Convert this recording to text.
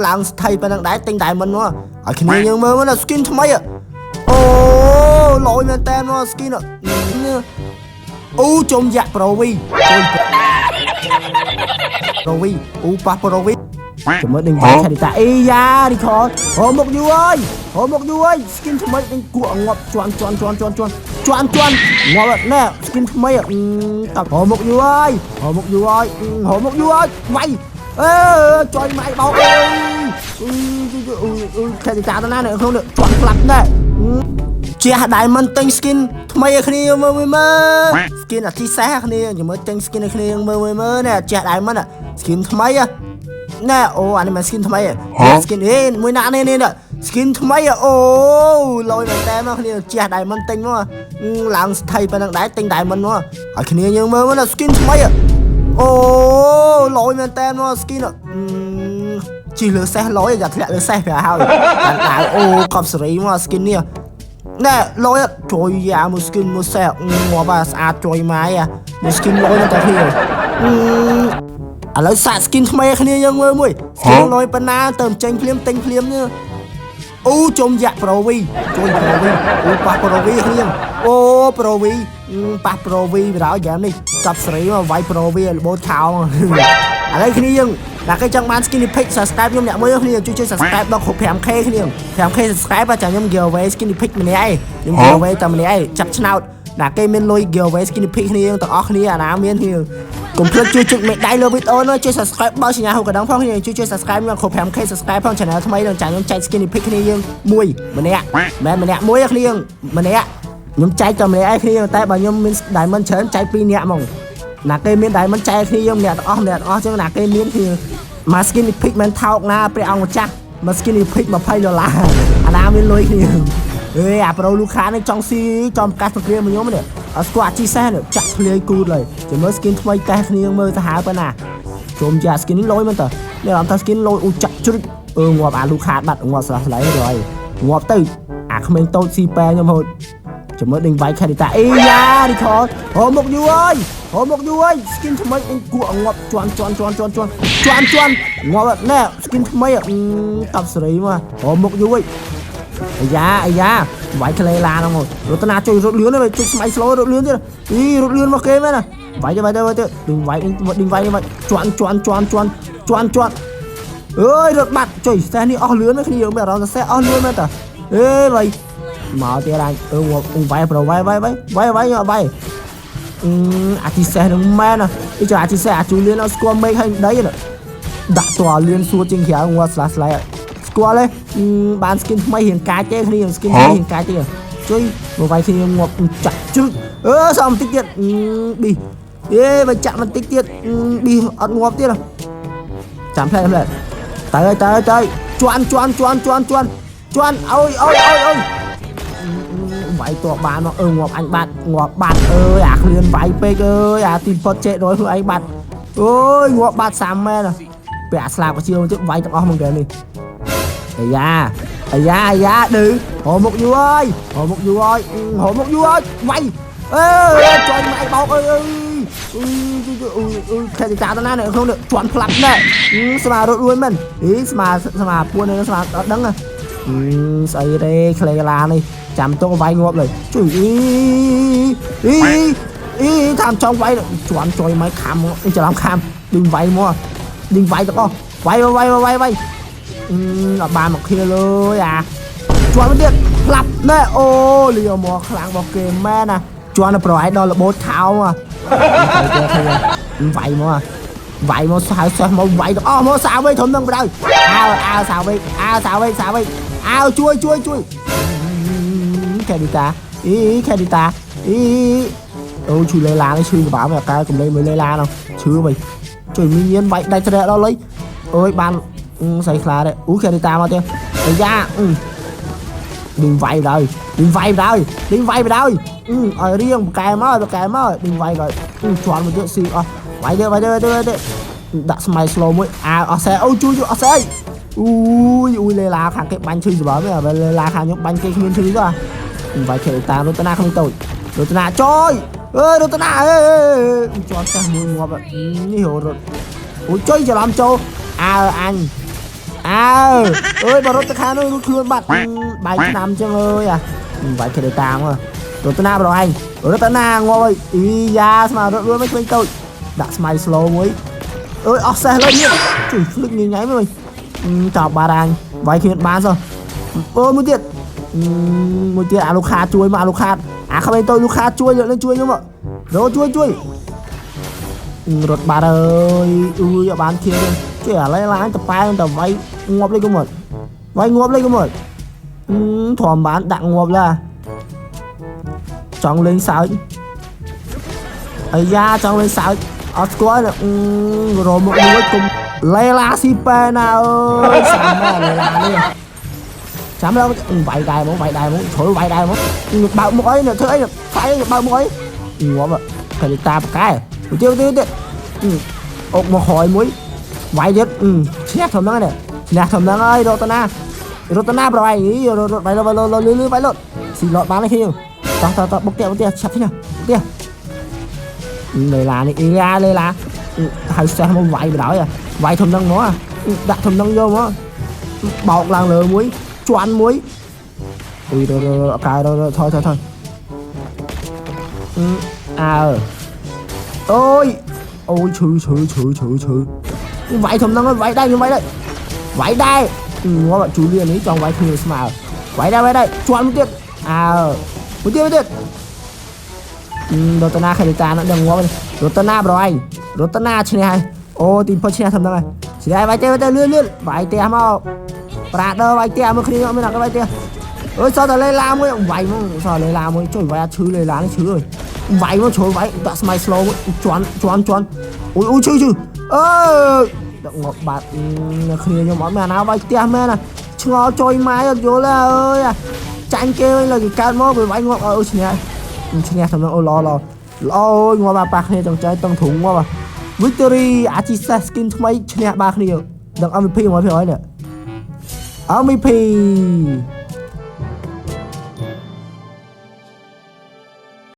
ឡើងស្ថៃប៉ុណ្ណឹងដែរទិញ diamond មកឲ្យគ្នាយើងមើលមក skin ថ្មីអូលយមែនតើមក skin អូជុំយ៉ាក់ប្រូវីចូលប្រូវីអូប៉ះប្រូវីជាមួយនឹងវាយឆាឌីតាអីយ៉ារីខលហូមុកយូអើយហូមុកយូអើយ skin ថ្មីនឹងគក់ងាប់ជន់ជន់ជន់ជន់ជន់ជន់ជន់ងាប់ណែ skin ថ្មីតហូមុកយូអើយហូមុកយូអើយហូមុកយូអើយវាយអើចុយម៉ៃបោកអើយអឺអឺខេតាតាណានៅក្នុងនេះជន់ផ្លាប់ណែជះ diamond ទិញ skin ថ្មីឲ្យគ្នាមើលមើលមើល skin អាទីសេះគ្នាខ្ញុំមើលទិញ skin ឲ្យគ្នាមើលមើលមើលណែជះ diamond skin ថ្មីណែអូអានេះមិន skin ថ្មី skin អេមួយណានេះនេះ skin ថ្មីអូលយមែនតើមកគ្នាជះ diamond ទិញមកឡើងស្ថៃប៉ុណ្ណឹងដែរទិញ diamond មកឲ្យគ្នាយើងមើលមើល skin ថ្មីអូលយមែនតើមក skin ជិះលើសេះលយយ៉ាធ្លាក់លើសេះប្រហើយបានដៅអូកប់សេរីមក skin នេះណែលយជួយយ៉ាមួយ skin មួយសេះងាប់ស្អាតជួយម៉ាយមួយ skin លយមែនតើគ្នាឥឡូវសាក skin ថ្មីឲ្យគ្នាយើងមើលមួយ skin លយប៉ុណ្ណាទៅចេញភ្លាមទិញភ្លាមនេះអូជុំយ៉ាក់ប្រូវីជួយប្រូវីអូប៉ះប្រូវីគ្នាអូប្រូវីប៉ះប្រូវីបណ្ដោយហ្គេមនេះចាប់សេរីមកវាយប្រូវីរបូតខោឥឡូវគ្នាយើងណាគេចង់បាន skin epic subscribe ខ្ញុំអ្នកមួយគ្នាជួយជួយ subscribe ដល់គ្រប់ 5K គ្នា 5K subscribe ចាំខ្ញុំ give away skin epic ម្នាក់ឯងខ្ញុំ give away តែម្នាក់ឯងចាប់ឆ្នោតណាគេមានលុយ give away skin epic គ្នាទាំងអស់គ្នាអាណាមានគ្នាកុំភ្លេចជួយចុចមេដៃលើវីដេអូនោះជួយ subscribe បើសញ្ញាហូបកណ្ដឹងផងគ្នាជួយជួយ subscribe ខ្ញុំគ្រប់ 5K subscribe ផង channel ថ្មីនឹងចាំខ្ញុំចែក skin epic គ្នាយើងមួយម្នាក់មិនម្នាក់មួយគ្នាម្នាក់ខ្ញុំចែកតែម្នាក់ឯងគ្នាតែបើខ្ញុំមាន diamond ច្រើនចែកពីរនាក់ហ្មងណាគេមាន diamond ចែកគ្នាយើងម្នាក់ទាំងអស់ម្នាក់ទាំងអស់ចឹងណាគេមានគ្នាមក skin epic មិនថោកណាព្រះអង្គម្ចាស់មក skin epic 20ដុល្លារអាណាមានលុយគ្នាអេអាប្រូលូខានេះចង់ស៊ីចង់កាសសង្គ្រាមមកខ្ញុំនេះអត់ស្គាល់អាជីសេះនេះចាក់ធ្លាយគូតឡើយចាំមើល skin ថ្មីតេះគ្នាមើលទៅហើប៉ុណ្ណាជុំជា skin នេះលយមែនតើនេះអត់ថា skin លយអូចាក់ជ្រុចអឺងាប់អាលូខាតបាត់ងាប់ស្រស់ស្លៃទៅហើយងាប់ទៅអាក្មេងតូចស៊ីប៉ែខ្ញុំហូតចាំមើលដេញវាយខេឌីតាអីយ៉ារីខលហូមុកយូអើយហូមុកយូអើយ skin ថ្មីដេញគក់ងាប់ជន់ជន់ជន់ជន់ជន់ជន់ជន់ងាប់ណែ skin ថ្មីតបសេរីមកហូមុកយូអើយអាយ៉ាអាយ៉ាវាយក្លេឡាហ្នឹងមករតនាជួយរត់លឿនទៅជួយស្មៃ slow រត់លឿនទៀតអីរត់លឿនមកគេមែនណាវាយទៅវាយទៅវាយទៅដេញវាយដេញវាយវាយជន់ជន់ជន់ជន់ជន់ជន់អើយរត់បាត់ជួយសេះនេះអស់លឿនគ្នាមានអារម្មណ៍ថាសេះអស់លឿនមែនតាអេវាយមកទៀតអញអឺងាប់វាយប្រវាយវាយវាយវាយវាយវាយអឺអាទីសេះនឹងមែនណាអីចុះអាទីសេះអាជូលៀនអត់ស្គាល់មេឃហើយដីដាក់តលៀនសួតជាងក្រៅងាប់ស្លាស់ស្លាយស្គាល់ទេបាន skin ថ្មីរៀងកាចទេគ្នា skin ថ្មីរៀងកាចទេជួយមកវាយគ្នាងាប់ចាក់ជ្រុចអឺសំបន្តិចទៀតប៊ីអេបើចាក់បន្តិចទៀតប៊ីអត់ងាប់ទៀតចាំផ្លែផ្លែទៅទៅទៅជន់ជន់ជន់ជន់ជន់ជន់អើយអើយអើយអើយវាយតបានមកអឺងាប់អញបាត់ងាប់បាត់អើយអាឃ្លៀនវាយពេកអើយអាទីផុតចេករយខ្លួនឯងបាត់អើយងាប់បាត់សាំមែនពាក់ស្លាកជាទៀតវាយទាំងអស់មកគេនេះអាយ៉ាអាយ៉ាអាយ៉ាឌឺហោមុខយូអើយហោមុខយូអើយហោមុខយូអើយវាយអើចុយម៉ៃបោកអើយអើយអឺអឺខេតាតាណានៅក្នុងនេះជន់ផ្លាប់ណែស្មារត់រួយមែនអីស្មាស្មាពួននេះស្មាអត់ដឹងអឺស្អីទេក្លេឡានេះចាំទុកវាយងាប់លើជួយអីអីអីតាមចង់វាយជន់ចុយម៉ៃខំច្រឡំខំដេញវាយមកដេញវាយទាំងអស់វាយវាយវាយវាយអឺអត់បានមកខៀលើយអាជន់ទៀតផ្លាប់ណែអូលីមកខ្លាំងរបស់គេមែនណាជន់ប្រឯដល់របូតខោមកវាយមកវាយមកហើយសេះមកវាយទាំងអស់មកសាវិញធំនឹងបដៅអើអើសាវិញអើសាវិញសាវិញអើជួយជួយជួយខេឌីតាអីខេឌីតាអីអូឈឺលេឡានេះឈឺក្បាលមកកើកំលេមួយលេឡានោះឈឺវិញជួយមីញៀនវាយដាច់ត្រែដល់លុយអើយបានស្អីខ្លាទេអូខេឌីតាមកទៀតអាយ៉ាឌីងវាយដល់ឌីងវាយដល់ឌីងវាយដល់ឲ្យរៀងបកែមកបកែមកឌីងវាយដល់ជន់មកទៀតស៊ីអស់វាយទៀតវាយទៀតវាយទៀតដាក់ស្មៃ slow មួយអើអស់សែអូជួយជួយអស់សែអូយអូយលេឡាខាងគេបាញ់ឈឺសបើមែនលេឡាខាងខ្ញុំបាញ់គេគ្មានឈឺទេវាយគេតាមរតនាក្នុងតូចរតនាចយអើរតនាអេជាប់ចាស់មួយងាប់នេះរត់អូចុយច្រឡំចូលអើអញ អើអើយបើរត់ទៅខាងនោះរួចខ្លួនបាត់បាយឆ្នាំចឹងអើយអាវាយគេតាមរត់ទៅណាប្រហែលរត់ទៅណាងាប់អើយអីយ៉ាស្មើរត់លួនមិនឃើញតូចដាក់ស្មៃ slow មួយអើយអស់សេះលើនេះជួយ flick ញញ៉ៃមើលចប់បាត់អញវាយគ្នាបានសោះអូមួយទៀតមួយទៀតអាលូខាជួយមកអាលូខាអាក្មេងតូចលូខាជួយលើកឡើងជួយខ្ញុំរត់ជួយជួយរត់បាត់អើយអឺយបានខៀវជួយអាឡៃឡាញតប៉ែតវាយងាប់លេងកុំមកវាយងាប់លេងកុំមកធំបានដាក់ងាប់ឡាចង់លេងសើចអាយ៉ាចង់លេងសើចអត់ស្គាល់រមកមួយកុំលេឡាស៊ីប៉ែណាអើយសាំលេឡានេះចាំឡើងវាយដែរហ្មងវាយដែរហ្មងជ្រុលវាយដែរហ្មងបើកមុខអីធ្វើអីផ្អែកបើកមុខអីងាប់កាលីតាបកែទៀតទៀតទៀតអុកមកក្រោយមួយវាយទៀតឈ្នះធំហ្នឹងឈ្នះធំហ្នឹងហើយរតនារតនាប្រវាយរត់វាយលលលវាយលស៊ីឡតបានទេខ្ញុំតោះតោះតោះបុកទៀតបុកទៀតឆាប់ឈ្នះបុកទៀតលេឡានេះអីយ៉ាលេឡាហើយសេះមកវាយបណ្ដោយវាយធំហ្នឹងមកដាក់ធំហ្នឹងយកមកបោកឡើងលើមួយជន់មួយអុយររកែររថយថយថយអើអូយអូយឈឺឈឺឈឺឈឺឈឺវាយធំហ្នឹងវាយដែរខ្ញុំវាយដែរវាយដែរងាប់ជូលៀននេះចង់វាយគ្នាស្មើវាយដែរវាយដែរជន់មួយទៀតអើមួយទៀតមួយទៀតរតនាខេតានឹងដឹងងាប់រតនាប្រឯងរតនាឈ្នះហើយអូទីផុតឈ្នះធំហ្នឹងហើយឈ្នះហើយវាយទេវាយទេលឿនលឿនវាយផ្ទះមកប្រាដឺវាយផ្ទះមើលគ្នាអត់មានអត់វាយផ្ទះអើយសតតែលេឡាមួយវាយមកសតលេឡាមួយជួយវាយអត់ឈឺលេឡានេះឈឺអើយវាយមកជ្រុលវាយដាក់ស្មៃ slow មួយជន់ជន់ជន់អូយអូយឈឺឈឺអើដាក់ងាប់បាត់គ្នាខ្ញុំអត់មានអាណាវាយផ្ទះមែនណាឆ្ងល់ចុយម៉ែអត់យល់ទេអើយចាញ់គេវិញលើគេកើតមកវាវាយងាប់អើយឈ្នះឈ្នះធំហ្នឹងអូល្អល្អល្អអូយងាប់ប៉ះគ្នាចង់ចៃតឹងធុងងាប់ Victory អាជីសេះ skin ថ្មីឈ្នះបាគ្នាដឹង MVP 100%នេះ MVP.